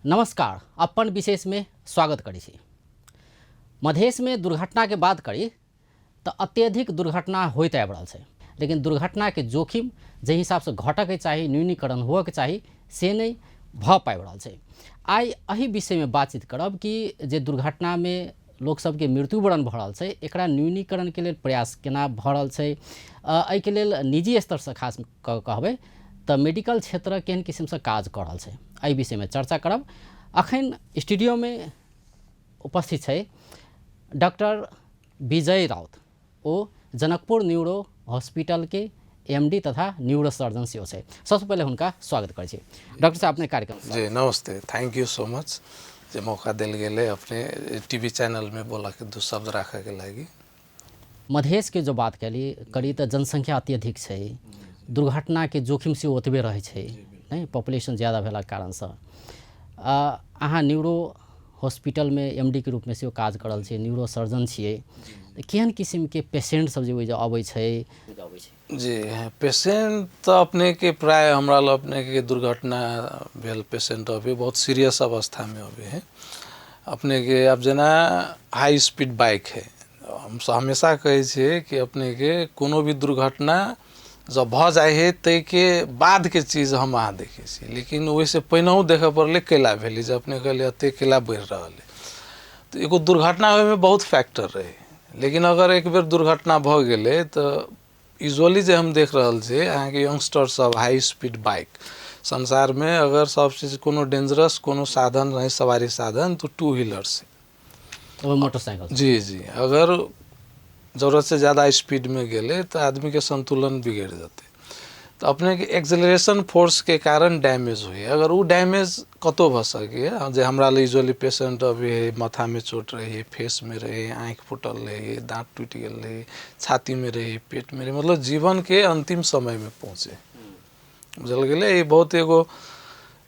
नमस्कार, अपन विशेषमे स्वागत करै छी। मधेशमे दुर्घटनाके बात करी तऽ अत्यधिक दुर्घटना होइत आबि रहल छै, लेकिन दुर्घटनाके जोखिम जाहि हिसाबसँ घटऽके चाही, न्यूनीकरण हुअके चाही, से नहि भऽ पाबि रहल छै। आइ एहि विषयमे बातचीत करब कि जे दुर्घटनामे लोक सबके मृत्युवरण भऽ रहल छै, एकरा न्यूनीकरणके लेल प्रयास केना भऽ रहल छै। एहिके लेल निजी स्तरसँ खास कऽ कहबै तऽ मेडिकल क्षेत्र केहन किसिमसँ काज कऽ रहल छै, एहि विषयमे चर्चा करब। अखन स्टूडियोमे उपस्थित छै डॉक्टर विजय राउत। ओ जनकपुर न्यूरो हॉस्पिटलके एमडी तथा न्यूरो सर्जन सेहो छै। सबसँ पहिले हुनका स्वागत करै छी। डॉक्टर साहब, अपने कार्यक्रम। जी नमस्ते, thank you so much जे मौका देल गेलै अपने टीवी चैनलमे बोलऽके, दू शब्द राखऽके लागि। मधेशके जो बात करी करी तऽ जनसंख्या अत्यधिक छै, दुर्घटनाके जोखिम सेहो ओतबे रहै छै, नहि पॉपुलेशन ज्यादा भेलाके कारणसँ। अहाँ न्यूरो हॉस्पिटलमे एम डी के रूपमे सेहो काज कऽ रहल छियै, न्यूरो सर्जन छियै, तऽ केहन किसिमके पेशेंट सब जे ओहि जे अबै छै? जी, पेशेंट तऽ अपनेके प्राय हमरा लग अपनेके दुर्घटना भेल पेशेंट अभी बहुत सीरियस अवस्थामे अबै है अपनेके। आब जेना हाई स्पीड बाइक है, हम हमेशा कहै छियै कि अपनेके कोनो भी दुर्घटना जब भऽ जाइ है ताहिके बादके चीज हम अहाँ देखै छी, लेकिन ओहिसँ पहिनहु देखऽ पड़लै कैला भेलै जे अपने कहलियै एतेक कैला बढ़ि रहल है। तऽ एगो दुर्घटना होइमे बहुत फैक्टर रहै, लेकिन अगर एक बेर दुर्घटना भऽ गेलै तऽ यूजुअली जे हम देख रहल छी अहाँके यंगस्टर सब हाई स्पीड बाइक, संसारमे अगर सब चीज कोनो डेंजरस कोनो साधन रहै सवारी साधन तऽ टू व्हीलर से मोटरसाइकिल। जी जी, अगर जरूरत से ज़्यादा स्पीड में गेलै तऽ आदमीके संतुलन बिगड़ि जेतै, तऽ अपनेके एक्सेलरेशन फोर्सके कारण डैमेज होइए। अगर ओ डैमेज कतहु भऽ सकैए, जे हमरा लग यूजुअली पेशेंट अबै हइ, माथामे चोट रहै, फेसमे रहै, आँखि फूटल रहै, दाँत टूटि गेल रहै, छातीमे रहै, पेटमे रहै, मतलब जीवनके अन्तिम समयमे पहुँचे बुझल गेलै। ई बहुत एगो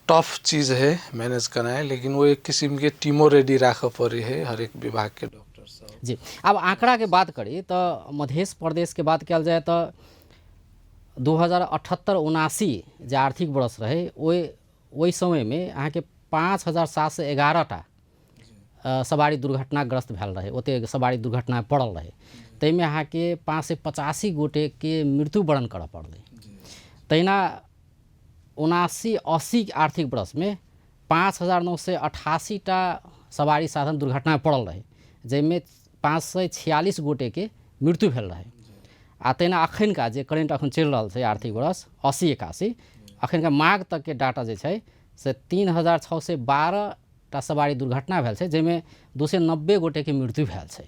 टफ चीज है मैनेज करनाइ, लेकिन वो एक किसिमके टीमो रेडी राखऽ पड़ै है हरेक विभागके डॉक्टर सब। जी, आब आंकड़ाके बात करी तऽ मध्य प्रदेशके बात कयल जाय तऽ 2078-79 जे आर्थिक वर्ष रहै, ओहि समयमे अहाँके 5711 टा सवारी दुर्घटनाग्रस्त भेल रहै, ओतेक सवारी दुर्घटना पड़ल रहै, ताहिमे अहाँके 585 गोटेके मृत्युवरण करऽ पड़लै। तहिना 79-80 आर्थिक वर्षमे 5988 टा सवारी साधन दुर्घटनामे पड़ल रहै, जाहिमे 546 गोटेके मृत्यु भेल रहै। आ तहिना अखनका जे करेंट अखन चलि रहल छै आर्थिक वर्ष 80-81, अखनका माघ तकके डाटा जे छै से 3612 टा सवारी दुर्घटना भेल छै, जाहिमे 290 गोटेके मृत्यु भेल छै।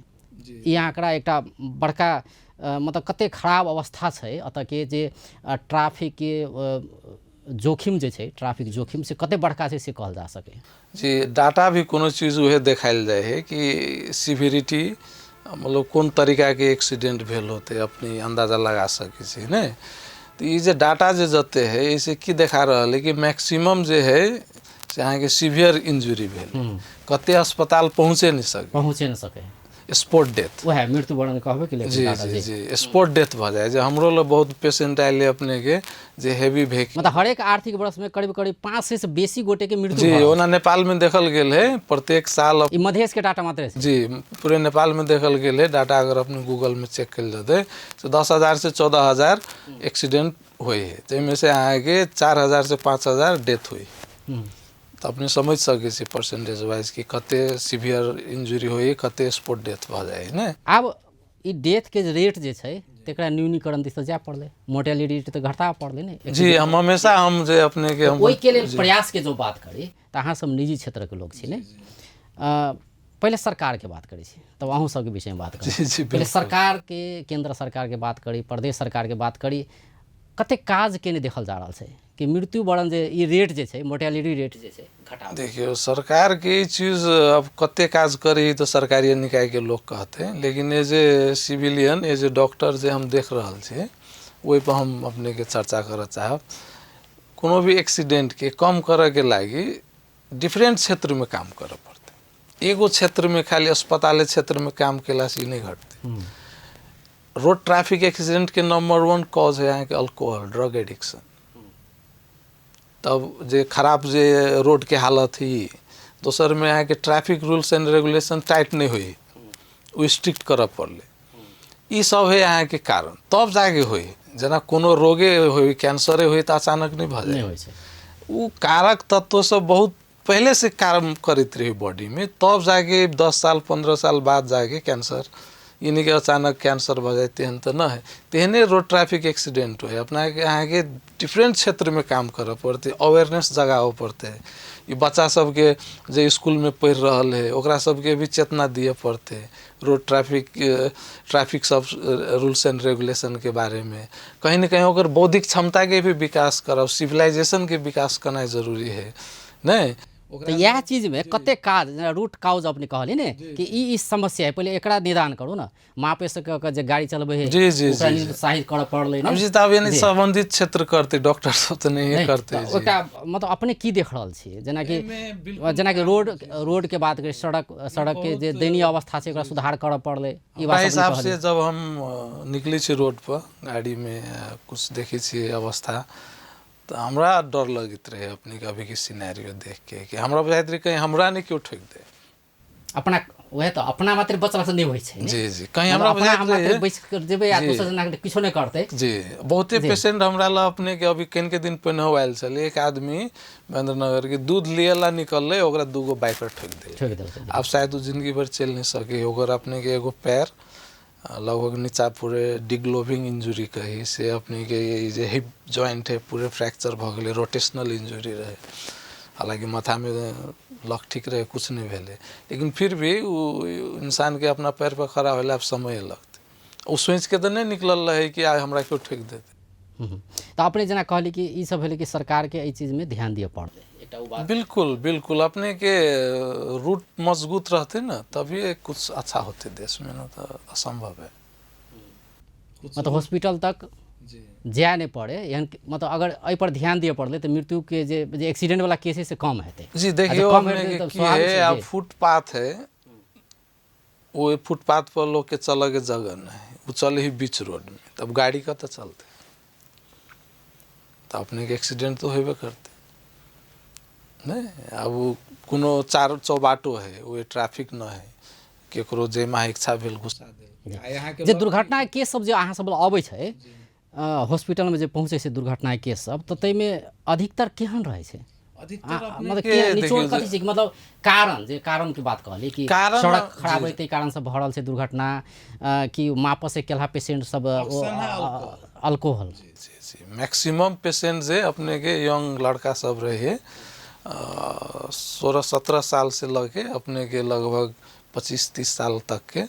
ई आँकड़ा एकटा बड़का मतलब कतेक खराब अवस्था छै एतऽके जे ट्रैफिकके जोखिम जे छै, ट्रैफिक जोखिम से कतेक बड़का छै से कहल जा सकै। जी, डाटा भी कोनो चीज उहे देखायल जाइ है कि सिविरिटी मतलब कोन तरीकाके एक्सीडेंट भेल होतै, अपने अंदाजा लगा सकै छी ने। तऽ ई जे डाटा जे जते है एहिसँ की देखा रहल है कि मैक्सिमम जे है से अहाँके सीवियर इंजुरी भेल, कते अस्पताल पहुँचे नहि सके, पहुँचे नहि सके, स्पॉट डेथ, वएह मृत्यु वरण कहबे के लेल। जी जी जी, स्पॉट डेथ भऽ जाइ। जे हमरो लग बहुत पेशेंट आयल अपने के जे हेवी भेहिकल, मतलब हरेक आर्थिक वर्ष में करीब करीब 500 से बेसी गोटे के मृत्यु। जी, ओना नेपाल में देखल गेल है प्रत्येक साल। ई मधेश के डाटा मात्र? जी, पूरे नेपाल में देखल गेल है डाटा। अगर अपने गूगल में चेक कयल जेतै तऽ 10,000 से 14,000 एक्सीडेंट होइ है, जाहिमे से अहाँके 4000 से 5000 डेथ होइ। तऽ अपने समझि सकै छी परसेंटेज वाइज कि कते सीवियर इंजुरी होइ, कते स्पॉट डेथ भऽ जाइ है ने। आब ई डेथ के रेट जे छै तकरा न्यूनीकरण दिस तऽ जाय पड़लै, मोर्टेलिटी रेट तऽ घटाबऽ पड़लै ने। जी, हम हमेशा हम जे अपने के हम ओहिके लेल प्रयास के जो बात करी तऽ अहाँ सब निजी क्षेत्रके लोक छी ने। पहिले सरकारके बात करै छी तब अहूँ सबके विषयमे बात करी। पहिले सरकारके, केन्द्र सरकारके बात करी, प्रदेश सरकारके बात करी, कतेक काज केने देखल जा रहल छै कि मृत्यु वरण जे ई रेट जे छै, मोर्टेलिटी रेट जे छै घटा? देखियौ, सरकारके ई चीज अब कते काज करी तऽ सरकारी निकायके लोक कहतै, लेकिन as a civilian, as a doctor जे हम देख रहल छी ओहिपर हम अपनेके चर्चा करऽ चाहब। कोनो भी एक्सीडेंटके कम करऽके लागि डिफरेंट क्षेत्रमे काम करऽ पड़तै। एगो क्षेत्रमे, खाली अस्पताले क्षेत्रमे काम केलासँ ई नहि घटतै। रोड ट्रैफिक एक्सीडेंटके नंबर 1 कॉज है अहाँके अल्कोहल, ड्रग एडिक्शन, तब जे खराब जे रोडके हालत है। दोसरमे अहाँके traffic rules and regulation tight नहि होइ, ओ स्ट्रिक्ट करऽ पड़लै। ई सब है अहाँके कारण, तब जाके होइ। जेना कोनो रोगे होइ, कैंसरे होइ, तऽ अचानक नहि भऽ नहि जाइ। होइ छै। ओ कारक तत्व सब बहुत पहले से काम करैत रहे बॉडी में, तब जाके 10 साल 15 साल बाद जाके कैंसर, यानी कि अचानक कैंसर भऽ जाए तेहन तऽ नहि है। तेहने रोड ट्रैफिक एक्सीडेंट होइ, अपना के अहाँके डिफरेंट क्षेत्रमे काम करऽ पड़तै, अवेयरनेस जगाबऽ पड़तै। ई बच्चा सबके जे स्कूलमे पढ़ि रहल है ओकरा सबके भी चेतना दिअ पड़तै रोड ट्रैफिक सब रूल्स एंड रेगुलेशन के बारेमे। कहीं न कहीं ओकर बौद्धिक क्षमताके भी विकास करब, सिविलाइजेशनके विकास करनाइ जरूरी है नहि। तऽ इएह चीजमे कतेक काज, जेना रूट काउज अपने कहली ने कि ई समस्या है, पहिले एकरा निदान करू ने। मापे से कऽ के जे गाड़ी चलबै है जी, जी, ओकरा जी, निरुत्साहित करऽ पड़लै ने। अब जी तऽ आब यानी संबंधित क्षेत्र करतै, डॉक्टर सब तऽ नहिए नहि, करतै। तऽ जी। एकटा मतलब अपने की देख रहल छियै, जेनाकि एहिमे बिल्कुल जेनाकि रोड के बात करी, सड़क के जे दयनीय अवस्था छै ओकरा सुधार करऽ पड़लै, ई हमरा बात अपने हिसाब कहलियै। से जब हम निकलै छी रोड पर गाड़ीमे कुछ देखै छियै अवस्था, तऽ हमरा डर लगैत रहै अपनेके अभीके सिनेरियो देख के, कि हमरा बुझाइत रहै कहीं हमरा नहि केओ ठोकि दे। अपना वएह तऽ अपना मात्र बचला से नहि होइ छै ने। जी जी, कहीं मतलब हमरा अपना बुझाइत मात्र रहै बचि कऽ जेबै आ जी। दोसर जना किछो नहि करतै। जी, बहुते पेशेंट हमरा लग अपने के अभी कनिके दिन पहिने आयल छलै, एक आदमी महेंद्रनगर के दूध लिए ला निकललै, ओकरा 2 गो बाइकर ठोकि देलकै। ठोकि देलकै। आब शायद ओ जिंदगी भर चलि नहि सकै। ओकर अपने के एगो पैर लगभग नीचा पूरे डिग्लोविंग इंजुरी कही से, अपने के ई जे हिप ज्वाइंट है पूरे फ्रैक्चर भऽ गेलै, रोटेशनल इंजुरी रहै। हालांकि माथामे लक ठीक रहै, कुछ नहि भेलै, लेकिन फिर भी ओ इंसानके अपना पैर पर खड़ा होइला आब समय लगतै। ओ सोचिके तऽ नहि निकलल रहै कि आइ हमरा केओ ठोकि देतै। तऽ अपने जेना कहली कि ई सब भेलै कि सरकारके एहि चीजमे ध्यान दिअ पड़तै, एकटा ओ बात। बिल्कुल बिल्कुल, अपने के रूट मजबूत रहते ना तभी कुछ अच्छा होते देश में, ना तो असंभव है। मतलब हॉस्पिटल तक जी जाय नहि पड़े एहन, मतलब अगर एहि पर ध्यान दिअ पड़लै तऽ मृत्यु के जे जे एक्सीडेंट वाला केस है से कम हेतै। जी, देखियो कम अपने हेतै के तऽ की स्वाभाविक है, छै अब जे। फुटपाथ है, वो फुटपाथ पर लोग के चले के जगह नहीं, वो चले ही बीच रोड में, तब गाड़ी कतऽ चलते, तो अपने के एक्सीडेंट तो होबे करते नहीं। अब वो कोनो चार चौबाटो है, वो ट्रैफिक न है, केकरो जे माह इच्छा भेल घुसा देल। आ यहाँ के जे दुर्घटना केस सब जे अहाँ सब लग अबै छै, हॉस्पिटलमे जे पहुँचै छै दुर्घटना केस सब, तऽ ताहिमे अधिकतर केहन रहै छै? अधिकतर अपने मतलब के के निचोड़ देखियौ कथी छै, मतलब कारण, जे कारण के बात कहली कि कारण सड़क खराब जी। है ताहि कारण से भऽ रहल छै दुर्घटना, कि मापस से केलहा पेशेंट सब, अल्कोहल। जी जी जी, मैक्सिमम पेशेंट जे अपने के यंग लड़का सब रहे, 16-17 साल से लगे अपने के लगभग 25-30 साल तक के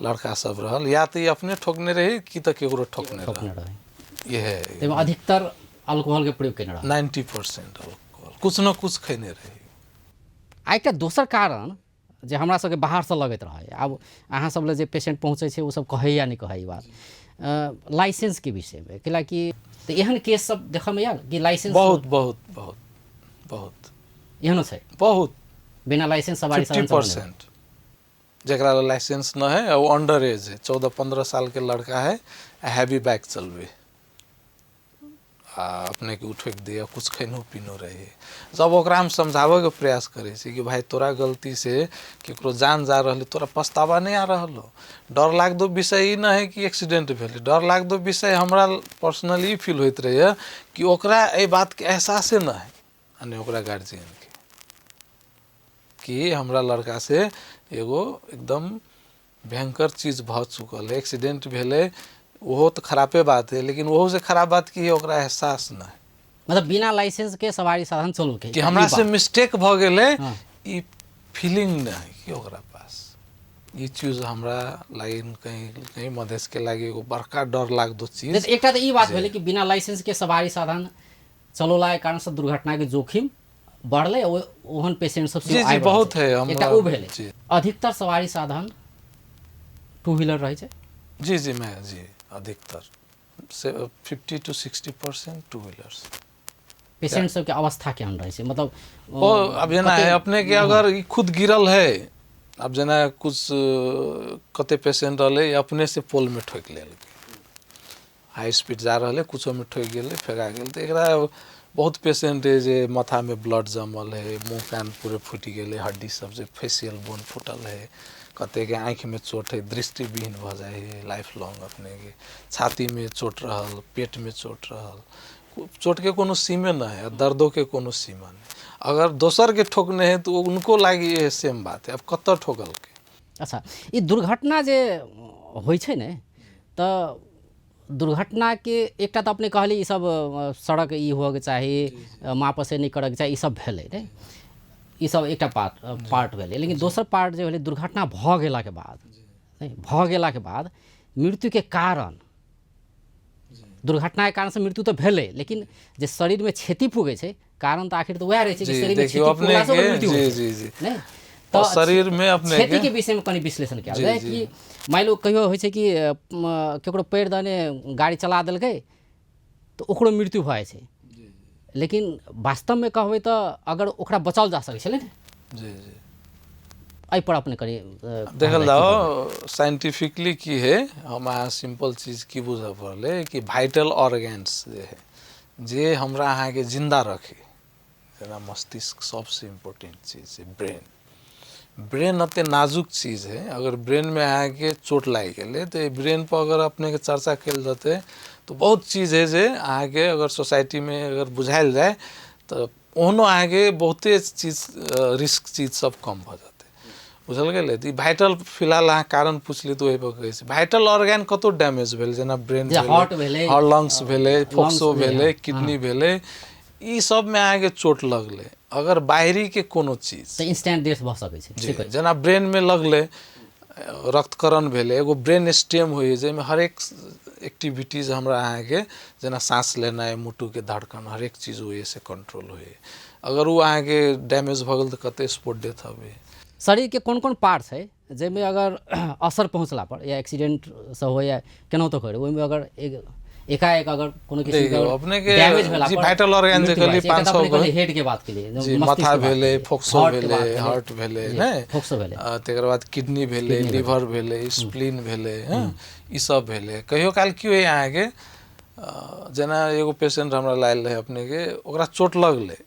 लड़का सब रहल, या तो ई अपने ठोकने रहे कि तऽ केकरो ठोकने ठोकने रहे। रहे। ये है। ताहिमे अधिकतर अल्कोहल के प्रयोग केने रहे। 90% अल्कोहल, कुछ न कुछ खैने रहे। आ एकटा दोसर कारण जे हमरा सबके बाहरसँ लगैत रहै, आब अहाँ सब लग जे पेशेंट पहुँचै छै ओ सब कहै या नहि कहै ई बात, लाइसेंसके विषयमे, कैलाकि तऽ एहन केस सब देखऽमे आयल कि लाइसेंस बहुत बहुत बहुत बहुत एहनो छै बहुत बिना लाइसेंस सवारी फिफ्टी साधन चलाने। परसेंट जकरा लग लाइसेंस न है, वो अंडर एज है, 14-15 साल के लड़का है, हैवी बाइक चलबे आ अपने के उठोकि दिए, कुछ खैनो पीनो रहे। जब ओकरा हम समझाबैके प्रयास करै छी कि भाई तोरा गलती से केकरो जान जा रहल है, तोरा पछतावा नहीं आ रहल हो, डर लागदो विषय ई न है कि एक्सीडेंट भेलै, डर लागदो विषय हमरा पर्सनली फील होइत रहैए कि ओकरा एहि बातके एहसासे न है आ नहि ओकरा गार्जियनके कि हमरा लड़का से एगो एकदम भयंकर चीज भऽ चुकल है, एक्सीडेंट भेलै, ओहो तऽ खरापे बात है, लेकिन ओहो से खराब बात की है ओकरा एहसास न है मतलब बिना लाइसेंस के सवारी साधन चलू के कि हमरा से मिस्टेक भऽ गेलै, हाँ। ई फीलिंग नहि है कि ओकरा पास। ई चीज हमरा लागि कहीं कहीं मधेश के लागि एगो बड़का डर लागदो चीज। नहि तऽ एकटा तऽ ई बात भेलै कि बिना लाइसेंस के सवारी साधन चलौला के कारण से दुर्घटना के जोखिम बढ़लै, ओहन पेशेंट सब सेहो जी, जी, आबि रहल बहुत छै। है, हमरा- एकटा ओ भेलै। जी। अधिकतर सवारी साधन टू व्हीलर रहै छै। जी जी, मैं जी अधिकतर से 50 to 60% two wheelers. Patient सबके अवस्था केहन रहै छै, मतलब ओ अब जेना है अपने के अगर ई खुद गिरल है, अब जेना कुछ कते पेशेंट रहलै अपने से पोल में ठोकि लेलकै, हाई स्पीड जा रहलै, कुछो में ठोकि गेलै, फेका गेल, तऽ एकरा बहुत पेशेंट है जे माथामे ब्लड जमल है, मुँह कान पूरे फूटि गेलै, हड्डी सब जे फेसियल बोन फूटल है, कतेके आँखिमे चोट है, दृष्टिविहीन भऽ जाइ है लाइफ लॉन्ग। अपनेके छातीमे चोट रहल, पेटमे चोट रहल, चोटके कोनो सीमे न है, दर्दोके कोनो सीमा नहि। अगर दोसरके ठोकने है तो उनको लागि सेम बात है, अब कतऽ ठोकलकै। अच्छा, ई दुर्घटना जे होइ छै ने, तऽ दुर्घटनाके एकटा तऽ अपने कहली ई सब सड़क ई होअके चाही, मापसे नहि करऽके चाही, ई सब भेलै ने, ई सब एकटा पार्ट भेलै। लेकिन दोसर पार्ट जे भेलै दुर्घटना भऽ गेलाके बाद, नहि भऽ गेलाके बाद मृत्युके कारण, दुर्घटनाके कारणसँ मृत्यु तऽ भेलै, लेकिन जे शरीरमे क्षति पुगै छै कारण तऽ आखिर तऽ वएह रहै छै कि शरीरमे क्षति पुगलासँ ओकर मृत्यु होइ छै, नहि? तऽ शरीरमे अपने क्षतिके विषयमे कनि विश्लेषण कयल जाय कि मानि लो कहियो होइ छै कि केकरो पैर दने गाड़ी चला देलकै तऽ ओकरो मृत्यु भऽ जाइ छै, लेकिन वास्तवमे कहबै तऽ अगर ओकरा बचाओल जा सकै छलै ने। जी जी, एहिपर अपने कनि देखल जाओ साइंटिफिकली की है। हम अहाँ सिंपल चीज की बुझऽ पड़लै कि वाइटल ऑर्गेन्स जे है जे हमरा अहाँके जिन्दा रखे, जेना मस्तिष्क सबसे इम्पोर्टेंट चीज है, ब्रेन। ब्रेन अते नाजुक चीज है, अगर ब्रेनमे अहाँके चोट लागि गेलै तऽ ब्रेन पर अगर अपनेके चर्चा कयल जेतै तऽ बहुत चीज है जे अहाँके अगर सोसाइटीमे अगर बुझायल जाय तऽ ओहनो अहाँके बहुते चीज रिस्क चीज सब कम भऽ जेतै, बुझल गेलै। तऽ ई वाइटल फिलहाल अहाँ कारण पुछली तऽ ओहिपर कहै छी वाइटल ऑर्गेन कतहु डैमेज भेल, जेना ब्रेन हार्ट भेलै, लंग्स भेलै, फोक्सो भेलै, किडनी भेलै, ई सबमे अहाँके चोट लगलै। अगर बाहरीके कोनो चीज तऽ इंस्टेंट डेथ भऽ सकै छै, जेना ब्रेनमे लगलै, रक्तकरण भेलै, एगो ब्रेन स्टेम होइ जाहिमे हरेक एक्टिविटीज हमरा अहाँके जेना साँस लेनाइ, मुटुके धड़कन, हरेक चीज ओहिसँ कंट्रोल होइ। अगर ओ अहाँके डैमेज भऽ गेल तऽ कते स्पॉट डेथ हबै। शरीरके कोन कोन पार्ट छै जाहिमे अगर असर पहुँचला पर या एक्सीडेंटसँ हो या केनाहितो करे ओहिमे अगर एकाएक अगर कोनो किसिम के अपने के डैमेज भेला पर वाइटल ऑर्गन जे कहली 500 गो हेड के बात केलिए, माथा भेलै, फोक्सो भेलै, हार्ट भेलै, ने फोक्सो भेलै, तकर बाद किडनी भेलै, लिवर भेलै, स्प्लीन भेलै, हँ ई सब भेलै। कहियो काल की होइए अहाँके, जेना एगो पेशेंट हमरा लायल रहै अपने के, ओकरा चोट लगलै,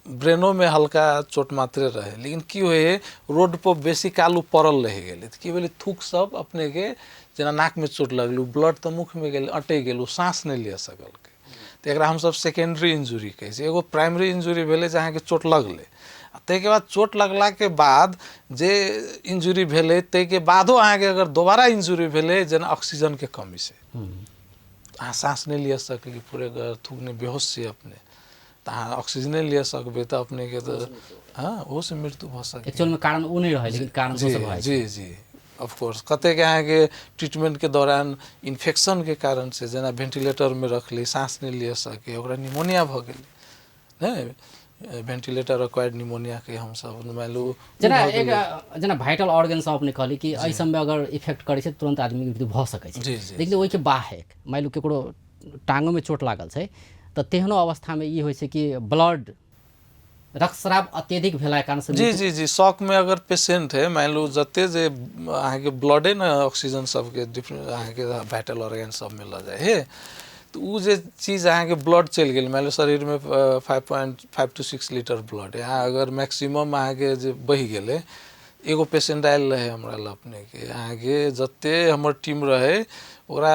ब्रेनोमे हल्का चोट मात्रे रहे, लेकिन की होइ रोड पर बेसी काल ओ पड़ल रहि गेलै तऽ की भेलै थूक सब अपने के जेना नाकमे चोट लगलै, ओ ब्लड तऽ मुखमे गेलै, अटकि गेल, ओ साँस नहि लिअ सकलकै। तऽ एकरा हमसब सेकेंडरी इंजुरी कहै छी। एगो प्राइमरी इंजुरी भेलै जे अहाँके चोट लगलै, आ ताहिके बाद चोट लगलाके बाद जे इंजुरी भेलै ताहिके बादो अहाँके अगर दोबारा इंजुरी भेलै जेना ऑक्सीजनके कमीसँ अहाँ साँस नहि लिअ सकली, पूरे थूक नहि, बेहोश छी अपने, तऽ अहाँ ऑक्सीजने लिअ सकबै तऽ अपनेके तऽ हँ ओहोसँ मृत्यु भऽ सकै। एक्चुअलमे कारण ओ नहि रहै लेकिन कारण जी जी जी ऑफकोर्स। कतेक अहाँके ट्रीटमेंटके दौरान इन्फेक्शनके कारणसँ जेना वेंटिलेटरमे रखली, साँस नहि लिअ सके, ओकरा निमोनिया भऽ गेलै, नहि वेंटिलेटर एक्वायर्ड निमोनियाके हमसब मानि लू जेना एक जेना वाइटल ऑर्गन सब अपने कहली कि एहि सबमे अगर इफेक्ट करै छै तुरन्त आदमीके मृत्यु भऽ सकै छै, लेकिन ओहिके बाहेक मानि लू ककरो टाँगोमे चोट लागल छै तऽ तेहनो अवस्थामे ई होइ छै कि ब्लड रक्तस्राव अत्यधिक भेला कारण से जी जी जी शॉक में अगर पेशेंट है मान लो जते जे अहाँके ब्लडे ने ऑक्सीजन सबके डिफरेंट अहाँके वाइटल ऑर्गन सब में लऽ जाइ है, तऽ ओ जे चीज अहाँके ब्लड चलि गेल, मान लो शरीरमे 5.5 to 6 litre blood है, अहाँ अगर मैक्सिमम अहाँके जे बहि गेलै। एगो पेशेंट आयल रहै हमरा लग अपनेके, अहाँके जते हमर टीम रहै ओकरा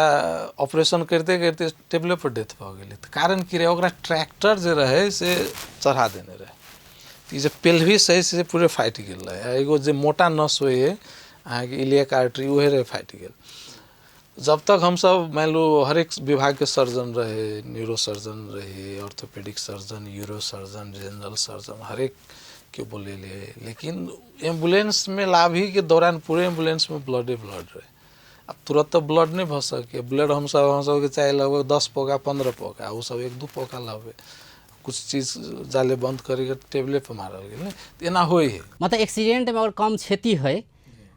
ऑपरेशन करिते करिते टेबले पर डेथ भऽ गेलै। तऽ कारण की रहै, ओकरा ट्रैक्टर जे रहै से चढ़ा देने रहै, ई जे पेल्विस है से पूरे फाटि गेल रहै, एगो जे मोटा नस होइ है अहाँके इलियक आर्टरी उहे रहै फाटि गेल। जब तक हमसब मान लो हरेक विभागके सर्जन रहे, न्यूरो सर्जन रहे, orthopaedic surgeon, uro surgeon, general surgeon, हरेक के बोलेलियै, लेकिन एम्बुलेंसमे लाभीके दौरान पूरे एम्बुलेंसमे ब्लडे ब्लड रहे। अब तुरंत तऽ ब्लड नहि भऽ सकै, ब्लड हमसबके चाही लगभग 10 पौका 15 पौका, ओ सब 1-2 पौका लाबै, कुछ चीज जाले बंद करके टेबले पर मारल गेल, तऽ एना होइ है। मतलब एक्सीडेंट में अगर कम क्षति है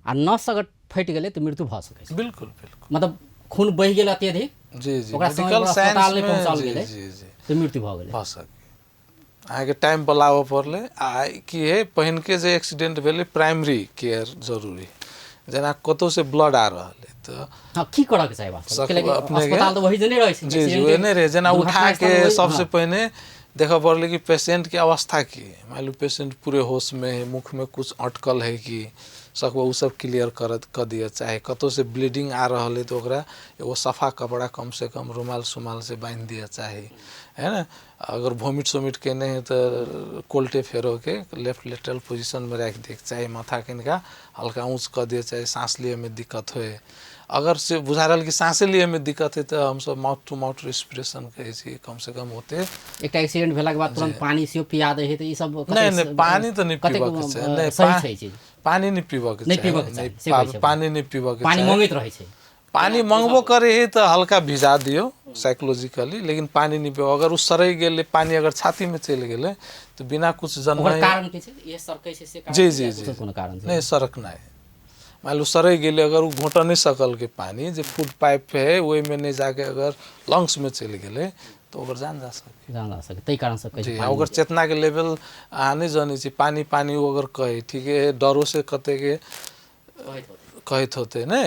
आ नस अगर फटि गेलै तऽ मृत्यु भऽ सकै छै। बिल्कुल बिल्कुल, मतलब खून बहि गेल अत्यधिक, जी जी ओकरा मेडिकल अस्पताल नहि पहुँचाओल गेलै जी जी तऽ मृत्यु भऽ गेलै, भऽ सकै। अहाँके टाइम पर लाबऽ पड़लै। आ की है पहिनके जे एक्सीडेंट भेलै प्राइमरी केयर जरूरी, जेना कतहुसँ ब्लड आ रहल है तऽ हाँ, की करऽ के चाही वास्तव में? अस्पताल तऽ वही जे नहि रहै छै। जी जी, ओहे नहि रहै। जेना उठा के सबसे पहिने देखऽ पड़लै कि पेशेंट के अवस्था की है। मान लू पेशेंट पूरे होश में है, मुख में कुछ अटकल है कि सकबो, उ सब क्लियर कर दिअ चाहे। कतौ से ब्लीडिंग आ रहल है तऽ ओकरा एगो सफा कपड़ा कम से कम रुमाल सुमाल से बान्हि दिअ चाही, है ना। अगर वोमिट सोमिट केने है तऽ कोल्टे फेरो के लेफ्ट लेटरल पोजिशन में राखि दिअ चाही। माथा कनिका हल्का ऊँच कऽ दिअ चाही, साँस लिअ में दिक्कत होय। अगर से बुझा रहल कि साँसे लिअ में दिक्कत है तऽ हमसब माउथ टू माउथ रेस्पिरेशन कहै छी, कम से कम होते। एकटा एक्सीडेंट भेलाके बाद तुरंत पानी सेहो पिया दै है तऽ ई सब नहीं नहीं, पानी तऽ नहीं पीबऽ के चाही। नहीं, सही छै चीज। पानी नहीं पीबऽ के नहीं पीबऽ के चाही, पानी नहीं पीबऽ के। पानी मंगैत रहै छै। पानी मंगबो करे है तऽ हल्का भिजा दियौ साइकोलॉजिकली, लेकिन पानी नहीं पीबो। अगर उ सड़ि गेलै, पानी अगर छाती में चलि गेलै तऽ बिना कुछ जनने। कारण की छै? ये सरकै छै से कारण? जी जी जी, कोनो कारण छै? नहीं, सरकनाइ मान लू सड़ि गेलै, अगर उ घोटऽ नहि सकल के पानी जे फूड पाइप है ओहिमे नहि जाके अगर लंग्स में चलि गेलै तऽ ओकर जान जा सकै। जान जा सकै, ताहि कारण से कहै जी। ओकर चेतना के लेवल अहाँ नहि जनै छी। पानी पानी ओ अगर कहै, ठीके है, डरो से कतेके कहैत होतै ने,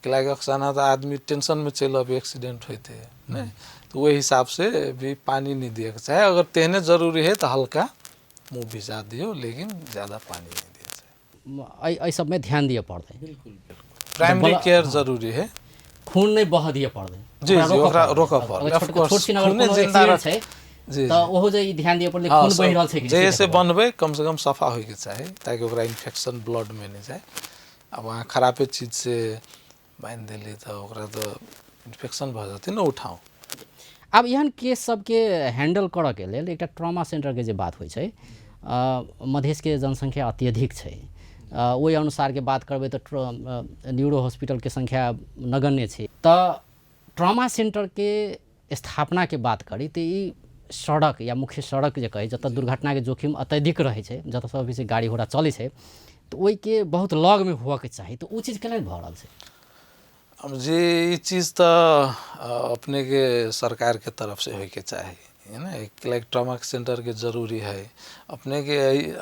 कि अफसाना तऽ आदमी टेंशन में चलि अबै एक्सीडेंट होइते ने, तऽ ओहि हिसाब से भी पानी नहीं दिएके चाही। अगर तेहने जरूरी है तऽ हल्का मुँह भिजा दियौ, लेकिन ज़्यादा पानी नहीं दिए चाही। एहि सबमे ध्यान दिअ पड़तै। बिल्कुल बिल्कुल, प्राइमरी केयर जरूरी है। खून नहीं बह दिअ पड़तै। जी जी, ओकरा रोकऽ पड़तै। ऑफ कोर्स, छोट छिन अगर कोनो एक्सीडेंट छै जी, तऽ ओहो जे ई ध्यान दिअ पड़तै खून बहि रहल छै कि जे से बनबै कम से कम सफा होइके चाही, ताकि ओकरा इन्फेक्शन ब्लड में नहि जाय। आब अहाँ खराबे चीज से बान्हि देली तऽ ओकरा तऽ इन्फेक्शन भऽ जेतै ने उठाउ। आब एहन केस सबके हैंडल करऽ के लेल एकटा ट्रॉमा सेंटरके जे बात होइ छै, मधेशके जनसंख्या अत्यधिक छै, ओहि अनुसारके बात करबै तऽ न्यूरो हॉस्पिटलके संख्या नगण्य छै। तऽ ट्रॉमा सेंटरके स्थापनाके बात करी तऽ ई सड़क या मुख्य सड़क जे कहै, जतऽ दुर्घटनाके जोखिम अत्यधिक रहै छै, जतऽ सब बेसी गाड़ी घोड़ा चलै छै, तऽ ओहिके बहुत लगमे हुअके चाही। तऽ ओ चीज केना भऽ रहल छै? अब जे ई चीज तऽ अपने के सरकार के तरफ से होइके चाही, है ना। एक लाइक ट्रॉमा सेंटर के जरूरी है अपने के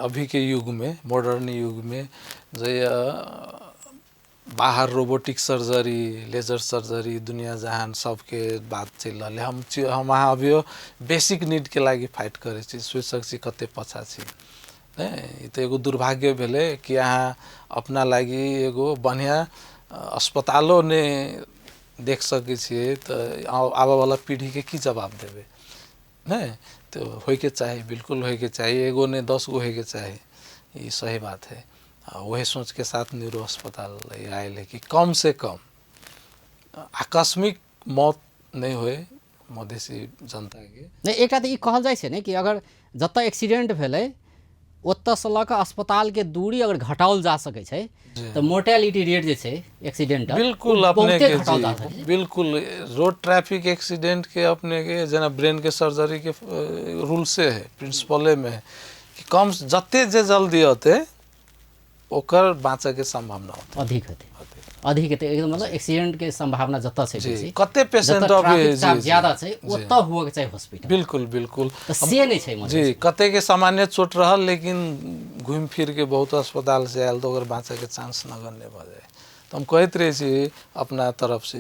अभी के युग में, मॉडर्न युग में, जे बाहर रोबोटिक सर्जरी, लेजर सर्जरी, दुनिया जहान सबके बात चलि रहल है। हम अहाँ अभियो बेसिक नीड के लागि फाइट करै छी, सोचि सकै छी कते पाछा छी। नहि, ई तऽ एगो दुर्भाग्य भेलै कि अहाँ अपना लागि एगो बढ़िआँ अस्पतालो नहि देख सकै छियै, तऽ आबऽवला पीढ़ीके की जवाब देबै? नहि तऽ होइके चाही, बिल्कुल होइके चाही, एगो नहि 10 गो होइके चाही, ई सही बात है। आ वही सोच के साथ न्यूरो अस्पताल आयल है कि कम से कम आकस्मिक मौत नहि होय मधेसी जनता के। नहि, एकटा तऽ ई कहल जाइ छै ने कि अगर जतऽ एक्सीडेंट भेलै ओतऽसँ लऽ कऽ अस्पतालके दूरी अगर घटाओल जा सकै छै तऽ मोर्टेलिटी रेट जे छै एक्सीडेंट बिल्कुल अपने के जी, बिल्कुल। रोड ट्रैफिक एक्सीडेंट के अपने के जेना ब्रेन के सर्जरी के रूल से है, प्रिंसिपले में है कि कम जते जे जल्दी होते ओकर बाँचऽ के संभावना होते अधिक हेतै, अधिक हेतै। एकदम मतलब एक्सीडेंट के संभावना जतऽ छै बेसी, कते पेशेंट अभी ज्यादा छै ओतऽ हुअ के चाही हॉस्पिटल। बिल्कुल बिल्कुल, तऽ से नहि छै जी। कते के सामान्य चोट रहल लेकिन घूमि फिर के बहुत अस्पताल से आयल तऽ ओकर बाँचऽ के चांस नगण्य भऽ जाय। तऽ हम कहैत रहै छी अपना तरफ से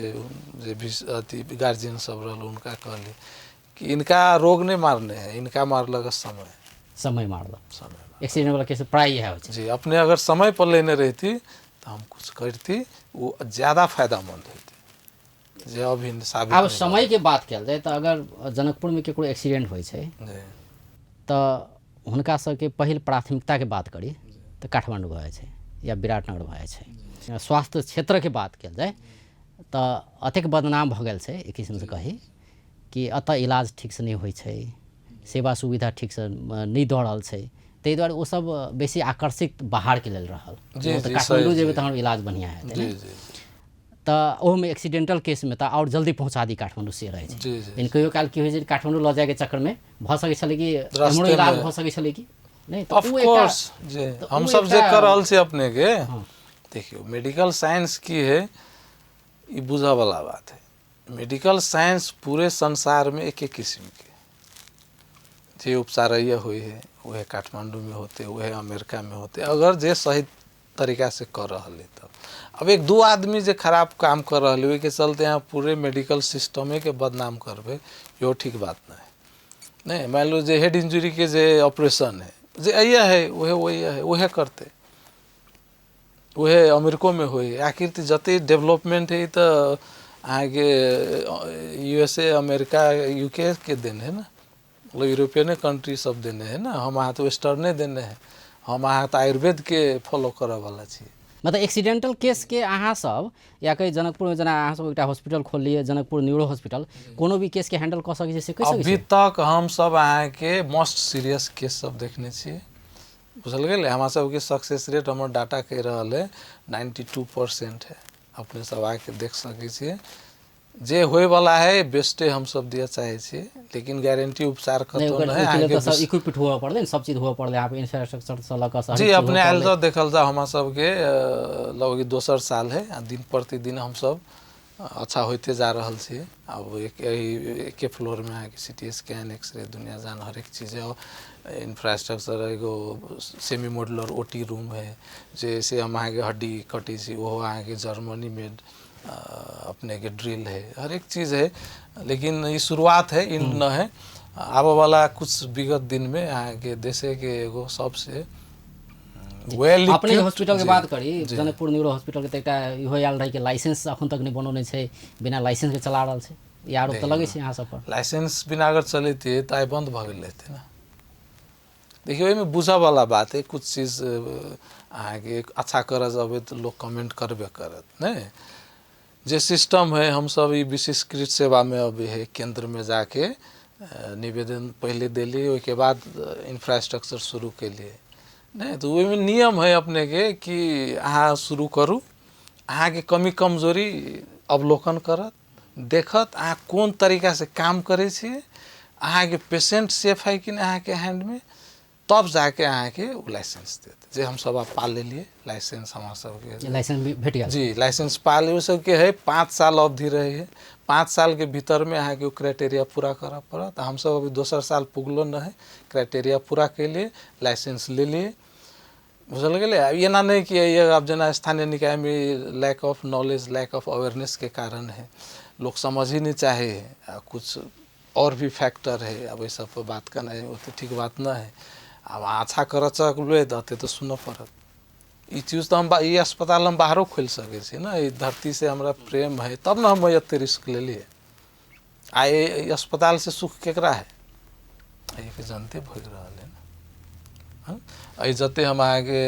जे भी अथी गार्जियन सब रहल उनका कहली कि इनका रोग नहीं मारने है, इनका मारलक समय, समय मारलक, समय। एक्सीडेंट वाला केस प्राय इएह होइ छै जी। अपने अगर समय पर लेने रहती तऽ हम कुछ करती, वो ज़्यादा फायदामंद होते जे अभी साबित। आब समय के बात कयल जाय तऽ अगर जनकपुरमे केकरो एक्सीडेंट होइ छै तऽ हुनका सबके पहिल प्राथमिकताके बात करी तऽ काठमाण्डू भऽ जाइ छै या विराटनगर भऽ जाइ छै। स्वास्थ्य क्षेत्रके बात कयल जाय तऽ अतेक बदनाम भऽ गेल छै एक किस्मसँ कही कि एतऽ इलाज ठीकसँ नहि होइ छै, सेवा सुविधा ठीकसँ नहि दऽ रहल छै, ताहि दुआरे ओ सब बेसी आकर्षित बाहरके लेल रहल। तऽ काठमाण्डू जेबै तऽ हमर इलाज बढ़िआँ हेतै, तऽ ओहोमे एक्सीडेंटल केसमे तऽ आओर जल्दी पहुँचा दी काठमाण्डू से रहै छै। लेकिन कहियो काल की होइ छै काठमाण्डू लऽ जायके चक्करमे भऽ सकै छलै कि एम्हरो इलाज भऽ सकै छलै कि नहि। तऽ ऑफ कोर्स जे हम सब जे कर रहल छी अपने के, देखियौ मेडिकल साइंस की है ई बुझऽ वाला बात है। मेडिकल साइंस पूरे संसार में एक एक किस्म के जे उपचारैया हुई है वह काठमांडू में होते, वह अमेरिका में होते, अगर जे सही तरीका से कर रहल है। तब अब एक दू आदमी जे खराब काम कर रहल है ओहिके चलते यहाँ पूरे मेडिकल सिस्टमे के बदनाम करबै, इहो ठीक बात नहीं है। नहीं मान लो जे हेड इंजुरी के जे ऑपरेशन है जे अइया है उहे वही है उहे करते, उहे अमेरिको में होई। आखिर तो जते डेवलपमेंट है तो अहाँके यूएसए अमेरिका यूके के देन है ना, मतलब यूरोपियने कंट्री सब देने है ना, हम अहाँ तो वेस्टर्ने देने है, हम अहाँ तो आयुर्वेद के फॉलो करऽ वाला छी। मतलब एक्सीडेंटल केस के अहाँ सब या कहीं जनकपुर में जेना अहाँ सब एकटा हॉस्पिटल खोललियै जनकपुर न्यूरो हॉस्पिटल, कोनो भी केस के हैंडल कऽ सकै छी से कहि सकै अभी छी? तक हम सब अहाँके मोस्ट सीरियस केस सब देखने छियै, बुझल गेलै। हमरा सबके सक्सेस रेट हमर डाटा कहि रहल है 92% है, अपने सब आके देख सकै छियै। जे होइवला है बेस्टे हम सब दिअ चाहै छियै, लेकिन गारंटी उपचार नहि, कतौ ओकर नहि ओहिके लेल अहाँके तऽ सब इक्विपमेंट हुअ पड़लै ने, सब चीज हुअ पड़लै, अहाँके इंफ्रास्ट्रक्चर से लऽ कऽ जी अपने आयल जाउ देखल जाउ। हमरा सबके लगभग दोसर साल है आ दिन प्रतिदिन हमसब अच्छा होइते जा रहल छियै। आब एक एके फ्लोर में अहाँके सिटी स्कैन एक्सरे दुनिया जान हरेक चीज है, इंफ्रास्ट्रक्चर एगो सेमी मॉडुलर ओटी रूम है, जैसे हम अहाँके हड्डी कटै छी ओहो अहाँके जर्मनी मेड अपने के ड्रिल है, हर एक चीज़ है। लेकिन ये शुरुआत है, एंड न है। आबऽ वाला कुछ विगत दिन में अहाँके देशे के एगो सबसे वेल अपने हॉस्पिटल के बात करी जनकपुर न्यूरो हॉस्पिटल के तऽ एकटा इहो आयल रहै कि लाइसेंस अखन तक नहि बनौने छै, बिना लाइसेंस के चला रहल छै, ई आरोप तऽ लगै छै अहाँ सब पर। लाइसेंस बिना अगर चलैतियै तऽ आइ बंद भऽ गेल रहतै ना। देखियौ एहिमे बुझऽ वाला बात है, कुछ चीज अहाँके अच्छा करऽ जेबै तऽ लोक कमेंट करबे करत नहि। जे सिस्टम है हम सब ई विशेषकृत सेवा में अभी है केंद्र में जाके निवेदन पहले देलियै, ओहिके बाद इंफ्रास्ट्रक्चर शुरू केलियै नहि। तऽ ओहिमे नियम है अपने के कि अहाँ शुरू करू, अहाँके कमी कमजोरी अवलोकन करत, देखत अहाँ कोन तरीका से काम करै छियै, अहाँके पेशेंट सेफ है कि नहि अहाँके हैंडमे, तब जाके अहाँके ओ लाइसेंस देत। जे हमसब आब पा लेलियै लाइसेंस, हमरा सबके लाइसेंस भी भेट गेल जी लाइसेंस पा ले। ओ सबके है 5 साल अवधि रहे है, 5 साल के भीतर में अहाँके ओ क्राइटेरिया पूरा करऽ पड़त। हमसब अभी दोसर साल पुगलो न है, क्राइटेरिया पूरा केलियै, लाइसेंस लेलियै, बुझल गेलै। आब एना नहि कि आब जेना स्थानीय निकायमे lack of knowledge lack of awareness के कारण है, लोग समझ ही नहीं चाहे है, आ कुछ और भी फैक्टर है। अब एहि सब पर बात करनाइ ओते ठीक बात न है। आब अच्छा करऽ चलबै तऽ एते तऽ सुनऽ पड़त। ई चीज तऽ हम ई अस्पताल हम बाहरो खोलि सकै छी ने, ई धरती से हमरा प्रेम है तब ने हम एते रिस्क लेलियै। आ ई अस्पताल से सुख केकरा है, एहिके जनते भोगि रहल है ना। एहि जते हम अहाँके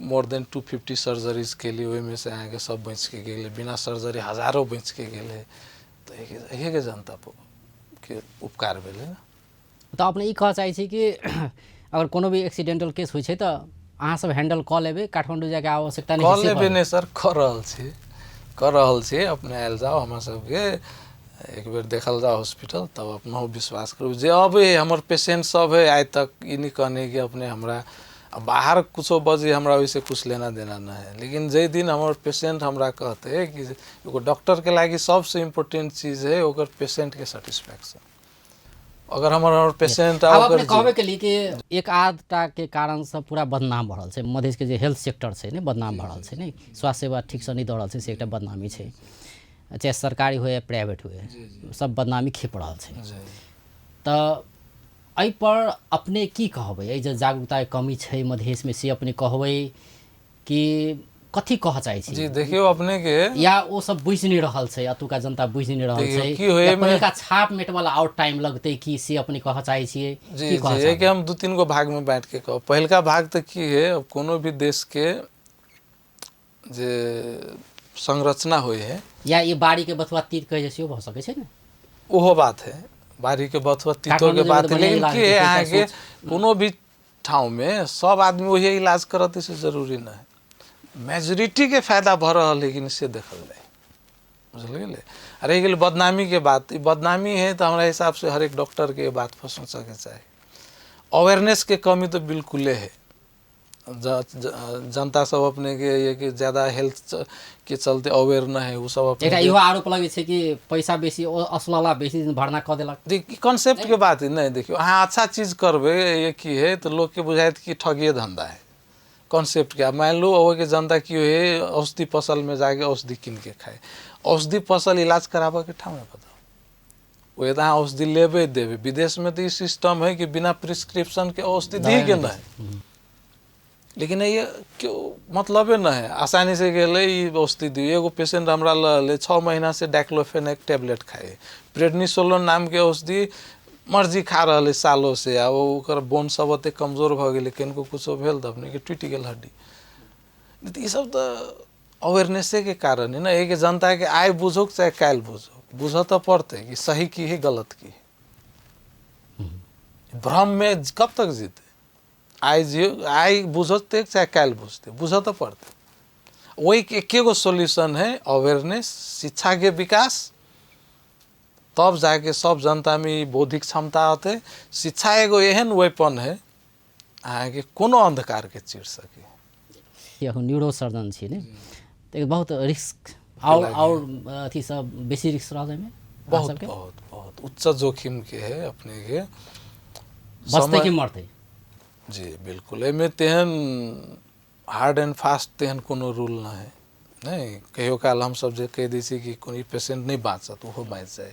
मोर देन 250 सर्जरीज केलियै, ओहिमे से अहाँके सब बचिके गेलै, बिना सर्जरी हजारो बचिके गेलै, तऽ एहिके जनता के उपकार भेलै ने। तऽ अपने ई कहऽ चाहै छी कि अगर कोनो भी एक्सीडेंटल केस होइ छै तऽ अहाँ सब हैंडल कऽ लेबै, काठमांडू जायके आवश्यकता नहि कऽ लेबै? नहि सर, कऽ रहल छी, कऽ रहल छी। अपने आयल जाउ, हमरा सबके एक बेर देखल जाउ हॉस्पिटल, तब अपनो विश्वास करू। जे अबै है हमर पेशेंट सब है, आइ तक ई नहि कहने कि अपने हमरा बाहर कुछो बजे हमरा ओहिसे कुछ लेना देना नहि है। लेकिन जाहि दिन हमर पेशेंट हमरा कहते कि एगो डॉक्टर के लागि सबसे इम्पोर्टेंट चीज है ओकर पेशेंट के सेटिस्फैक्शन। अगर हमर पेशेंट आब अपने कहबे के लिए कि एक आधटा के कारण से पूरा बदनाम भऽ रहल छै मधेश के जे हेल्थ सेक्टर छै ने, बदनाम भऽ रहल छै ने, स्वास्थ्य सेवा ठीकसँ नहि दऽ रहल छै, से एकटा बदनामी छै, चाहे सरकारी हुए या प्राइवेट हुए, सब बदनामी खेप रहल छै। तऽ एहिपर अपने की कहबै, एहि जे जागरूकताके कमी छै मधेशमे से अपने कहबै कि कथी कहऽ चाहै छी? जी देखियौ अपने के या ओ सब बुझि नहि रहल छै, एतुका जनता बुझि नहि रहल छै, की होय या पहिलका छाप मेटबला आओर टाइम लगतै कि से अपने कहऽ चाहै छियै? जी जी, एहिके हम 2-3 गो भाग में बाँटि के कहब। पहिलका भाग तऽ की है, अब कोनो भी देश के जे संरचना होइ है या ई बाड़ी के बथुआ तीत कहै छै सेहो भऽ सकै छै ने, ओहो बात है, बाड़ी के बथुआ तीतो के बात है। लेकिन की है अहाँके कोनो भी ठाउँ में सब आदमी वही इलाज करत से जरूरी नहीं है, मेजोरिटी के फायदा भऽ रहल है कि से देखल जाय, बुझल गेलै। आ रहि गेल बदनामी के बात, ई बदनामी है तऽ हमरा हिसाब से हरेक डॉक्टर के बात पर सोचऽ के चाही। अवेयरनेस के कमी तऽ बिल्कुले है, जनता सब अपने के ये कि ज्यादा हेल्थ के चलते अवेयर न है, वो सब अपने एकटा इहो आरोप लगै छै कि पैसा बेसी असलला बेसी दिन भरना कऽ देलक। देखिए कॉन्सेप्ट के बात है नहीं। देखियो अहाँ अच्छा चीज करबै ये की है तऽ लोक के बुझायत कि ठगिए धंधा है, कॉन्सेप्ट के। मान लो ओहिके जनता की है औषधि फसल में जाके औषधि कीन के खाए, औषधि फसल इलाज कराबऽ के ठाम है बताओ, वही तो अहाँ औषधि लेबे देबै। विदेश में तो ई सिस्टम है कि बिना प्रिस्क्रिप्शन के औषधि दी के नहीं, लेकिन ये क्यों मतलबे न है, आसानी से गेलै ई औषधि दियौ। एगो पेशेंट हमरा लग 6 महीना से डाइक्लोफेनेक टेबलेट खाए, प्रेडनिसोलोन नाम के औषधि मर्जी खा रहल है सालों से, आ ओकर बोन सब ओते कमजोर भऽ गेलै, किनको कुछो भेल तऽ अपने के टूटि गेल हड्डी। तऽ ई सब तऽ अवेयरनेसे के कारण है ना, एहिके जनता के आइ बुझो चाहे काल्हि बुझो, बुझऽ तऽ पड़तै कि सही की है गलत की है। भ्रम में कब तक जीते, आइ जियो आइ बुझते चाहे काल्हि बुझते, बुझऽ तऽ पड़तै। वही एके गो सोल्यूशन है, अवेयरनेस, शिक्षा के विकास, तब जाके सब जनता में ई बौद्धिक क्षमता होते। शिक्षा एगो एहन वेपन है अहाँके कोनो अंधकार के चीर सके। अखन न्यूरो सर्जन छी ने, तऽ बहुत रिस्क और अथी सब बेसी रिस्क रहल एहिमे। बहुत बहुत बहुत उच्च जोखिम के है अपने के, बचतै कि मरतै। जी बिल्कुल, एहिमे तेहन हार्ड एंड फास्ट तेहन कोनो रूल न है। नहीं कहियो काल हमसब जे कहि दै छी कि कोनो पेशेंट नहीं बाँचत, ओहो बाँचि जाइ,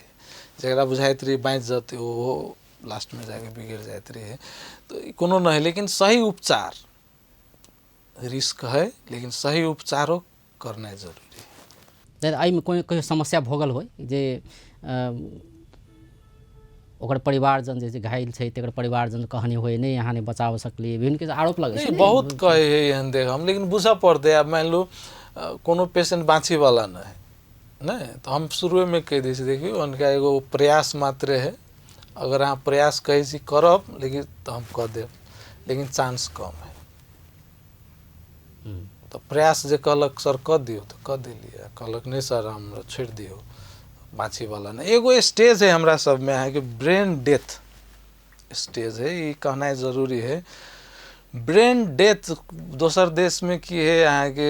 जकरा बुझाइत रही बाँचि जेतै ओहो लास्टमे जाके बिगड़ि जाइत रहै। तऽ कोनो नहि है, लेकिन सही उपचार रिस्क है, लेकिन सही उपचारो करनाइ जरूरी है। एहिमे कोइ कहियो समस्या भऽ गेल होइ जे ओकर परिवारजन जे घायल छै तकर परिवारजन कहने होइ नहि अहाँ नहि बचाव सकलियै, विभिन्न के आरोप लगै छै। बहुत कहै है एहन देख हम, लेकिन बुझऽ पड़तै। आब मानि लू कोनो पेशेंट बाँचैवला नहि है नहि, तऽ हम शुरुएमे कहि दै छी देखियौ हुनका एगो प्रयास मात्र है, अगर अहाँ प्रयास कहै छी करब लेकिन तऽ हम कऽ देब, लेकिन चांस कम है। तऽ प्रयास जे कहलक सर कऽ दियौ तऽ कऽ देलियै, कहलक नहि सर हमरा छोड़ि दियौ बाँचैवला नहि। एगो स्टेज है हमरा सबमे अहाँके ब्रेन डेथ स्टेज है, ई कहनाइ जरूरी है। ब्रेन डेथ दोसर देशमे की है अहाँके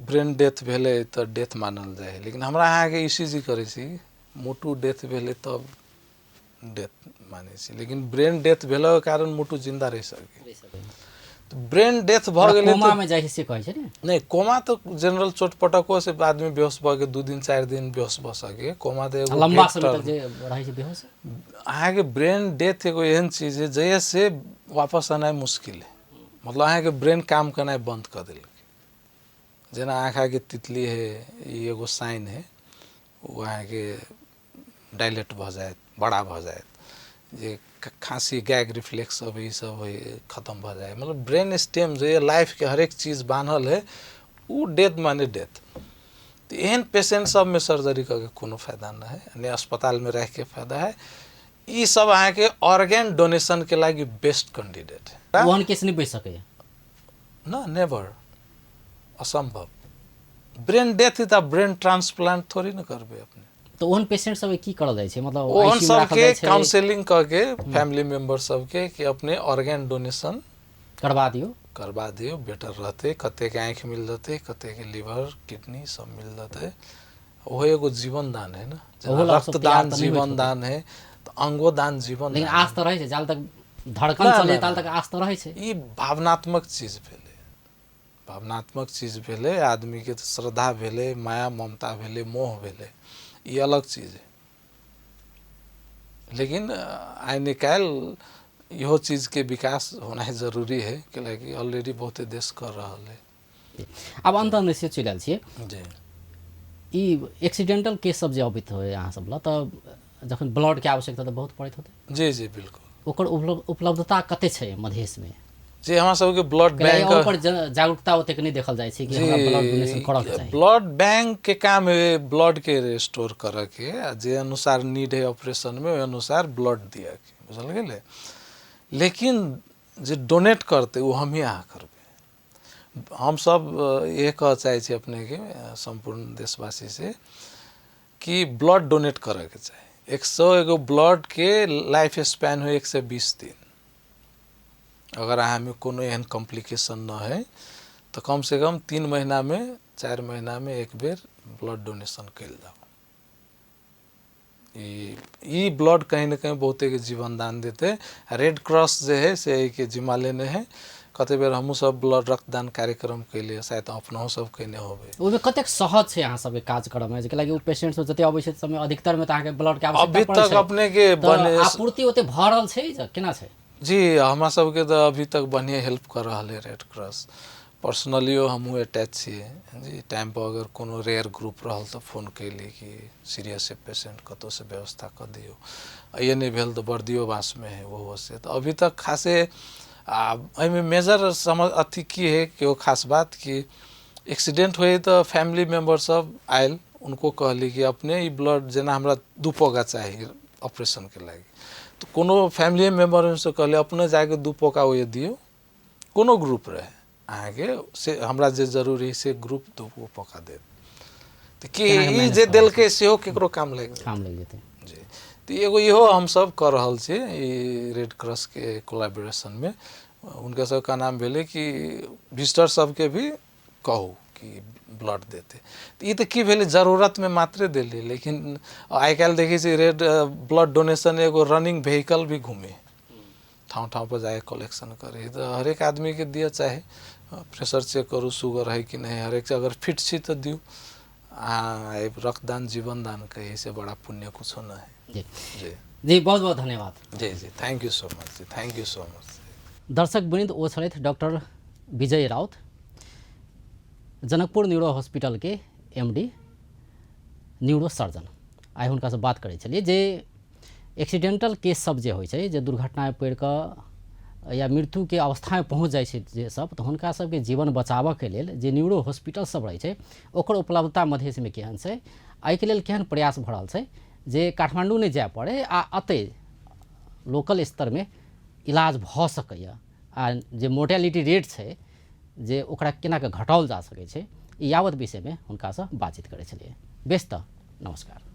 ब्रेन डेथ भेलै तऽ डेथ मानल जाइ है, लेकिन हमरा अहाँके ECG करै छी मोटू डेथ भेलै तब डेथ मानै छी, लेकिन ब्रेन डेथ भेलाके कारण मोटू जिन्दा रहि सकै। तऽ ब्रेन डेथ भऽ गेलै कोमा में जाइ से कहै छै ने। नहि कोमा तऽ जनरल चोट पटको से आदमी बेहोश भऽ के 2 दिन 4 दिन बेहोश भऽ सकै। कोमा तऽ एगो लंबा समय तक जे रहै छै बेहोश। अहाँके ब्रेन डेथ एगो एहन चीज है जहिया से वापस आनाइ मुश्किल है, मतलब अहाँके ब्रेन काम करनाइ बंद कऽ देलकै। जेना आँखाके तितली है, ई एगो साइन है, ओ अहाँके डायलेट भऽ जायत, बड़ा भऽ जायत, जे खाँसी गैग रिफ्लेक्स सब ई सब है खत्म भऽ जाए। मतलब ब्रेन स्टेम जे लाइफ के हरेक चीज बान्हल है ओ डेथ माने डेथ। तऽ एहन पेशेंट सबमे सर्जरी करके कोनो फायदा नहि है, नहि अस्पतालमे राखिके फायदा है। ई सब अहाँके ऑर्गेन डोनेशन के लागि बेस्ट कैंडिडेट है। ओहन केस नहि बचि सकैए ना, नेवर, असंभव। ब्रेन डेथ तऽ ब्रेन ट्रांसप्लांट थोड़ी न करबै अपने। तऽ ओहन पेशेंट सबके की करल जाइ छै, मतलब ओहन सबके काउंसलिंग कऽ के फैमिली मेंबर सबके कि अपने ऑर्गेन डोनेशन करवा दियौ, करवा दियौ, बेटर रहतै। कतेक आँखि मिल जेतै, कतेक लीवर किडनी सब मिल जेतै, ओहो एगो जीवन दान है ना। रक्तदान जीवन दान है तऽ अंगो दान जीवन। लेकिन आस तऽ रहै छै, जाल तक धड़कन चले ताल तक आस तऽ रहै छै। ई भावनात्मक चीज भेलै, भावनात्मक चीज भेलै, आदमीके श्रद्धा भेलै, माया ममता भेलै, मोह भेलै, ई अलग चीज है। लेकिन आइ निकाल्हि इहो चीजके विकास होनाइ जरूरी है, कैलाकि ऑलरेडी बहुते देश कर रहल है। आब अन्तमे से चलि आयल छियै जी। ई एक्सीडेंटल केस सब जे अबैत होइ अहाँ सब लग, तऽ जखन ब्लडके आवश्यकता तऽ बहुत पड़ैत होतै। जी जी बिल्कुल। ओकर उपलब्धता कते छै मधेशमे? जी हमरा सबके ब्लड बैंक पर जागरूकता ओतेक नहि देखल जाइ छै कि हमरा ब्लड डोनेशन करऽ के चाही। ब्लड बैंक के काम है ब्लड के रिस्टोर करऽ के, आ जे अनुसार नीड है ऑपरेशन में ओहि अनुसार ब्लड दिअ के, बुझल गेलै। लेकिन जे डोनेट करतै ओ हमही अहाँ करबै। हमसब इएह कहऽ चाहै छी अपनेके सम्पूर्ण देशवासी से कि ब्लड डोनेट करऽ के चाही। 100 एगो ब्लड के लाइफ स्पैन है 120 दिन। अगर अहाँमे कोनो एहन कॉम्प्लिकेशन न है तऽ कम से कम 3 महीनामे 4 महीनामे एक बेर ब्लड डोनेशन कयल जाउ। ई ब्लड कहीं न कहीं बहुते के जीवन दान देते। रेड क्रॉस जे है से एहिके जिम्मा लेने है। कते बेर हमहूँ सब ब्लड रक्तदान कार्यक्रम कैलियै, शायद अपनहु सब कयने होबै। ओहिमे कतेक सहज छै अहाँ सबके काज करऽमे? जे लागि ओ पेशेंट सब जते अबै छै समय अधिकतरमे तऽ अहाँके ब्लडके आवश्यकता अभी पड़ै तक छै, अपने के तऽ बने आपूर्ति ओते भऽ रहल छै जे केना छै? जी, हमरा सबके तऽ अभी तक बढ़िआँ हेल्प कऽ रहल है रेड क्रॉस। पर्सनलियो हमहूँ अटैच छियै जी। टाइमपर अगर कोनो रेयर ग्रुप रहल तऽ फोन कयली कि सीरियस है पेशेंट, कतहुसँ व्यवस्था कऽ दियौ। ये नहि भेल तऽ बर्दियो बाँसमे है ओहो से। तऽ अभी तक खासे आ एहिमे मेजर समझ अथी की है कि ओ खास बात कि एक्सीडेंट होइ तऽ फैमिली मेम्बर सब आयल, उनको कहली कि अपने ई ब्लड जेना हमरा 2 पोका चाही ऑपरेशनके लागि, तऽ कोनो फैमिली मेम्बरसँ कहली अपने जाके 2 पोका ओहि दियौ, कोनो ग्रुप रहे अहाँके से हमरा जे जरूरी से ग्रुप 2 पोका देत। तऽ की ई जे देलकै सेहो केकरो काम लागि जेतै, काम लागि जेतै जी। तऽ एगो इहो हमसब कऽ रहल छी ई रेड क्रॉसके कोलाबोरेशनमे। हुनका सबके नाम भेलै कि विजिटर सबके भी कहू कि ब्लड देतै। तऽ ई तऽ की भेलै जरूरतमे मात्रे देलियै, लेकिन आइ काल्हि देखै छी रेड ब्लड डोनेशन एगो रनिंग व्हीकल भी घूमे ठाउँ ठाउँ पर जाके कलेक्शन करे। तऽ हरेक आदमीके दिअ चाही, प्रेशर चेक करू शुगर है कि नहि, हरेक अगर फिट छी तऽ दियौ। आ रक्तदान जीवनदान कही से बड़ा पुण्य कुछो न है। जी जी जी, बहुत बहुत धन्यवाद। जी जी, thank you so much ji, thank you so much. दर्शक वृन्द, ओ छलथि डॉक्टर विजय राउत, जनकपुर न्यूरो हॉस्पिटलके MD neuro surgeon. आइ हुनकासँ बात करै छलियै जे एक्सीडेंटल केस सब जे होइ छै, जे दुर्घटनामे पड़ि कऽ या मृत्युके अवस्थामे पहुँच जाइ छै जे सब, तऽ हुनका सबके जीवन बचाबऽके लेल जे न्यूरो हॉस्पिटल सब रहै छै ओकर उपलब्धता मधेशमे केहन छै, एहिके लेल केहन प्रयास भऽ रहल छै जे काठमाण्डू नहि जाय पड़ै आ एतै लोकल स्तरमे इलाज भऽ सकैए, आ जे मोर्टेलिटी रेट छै जे ओकरा केना कऽ घटाओल जा सकै छै, ई यावत विषयमे हुनकासँ बातचीत करै छलियै। बेस तऽ नमस्कार।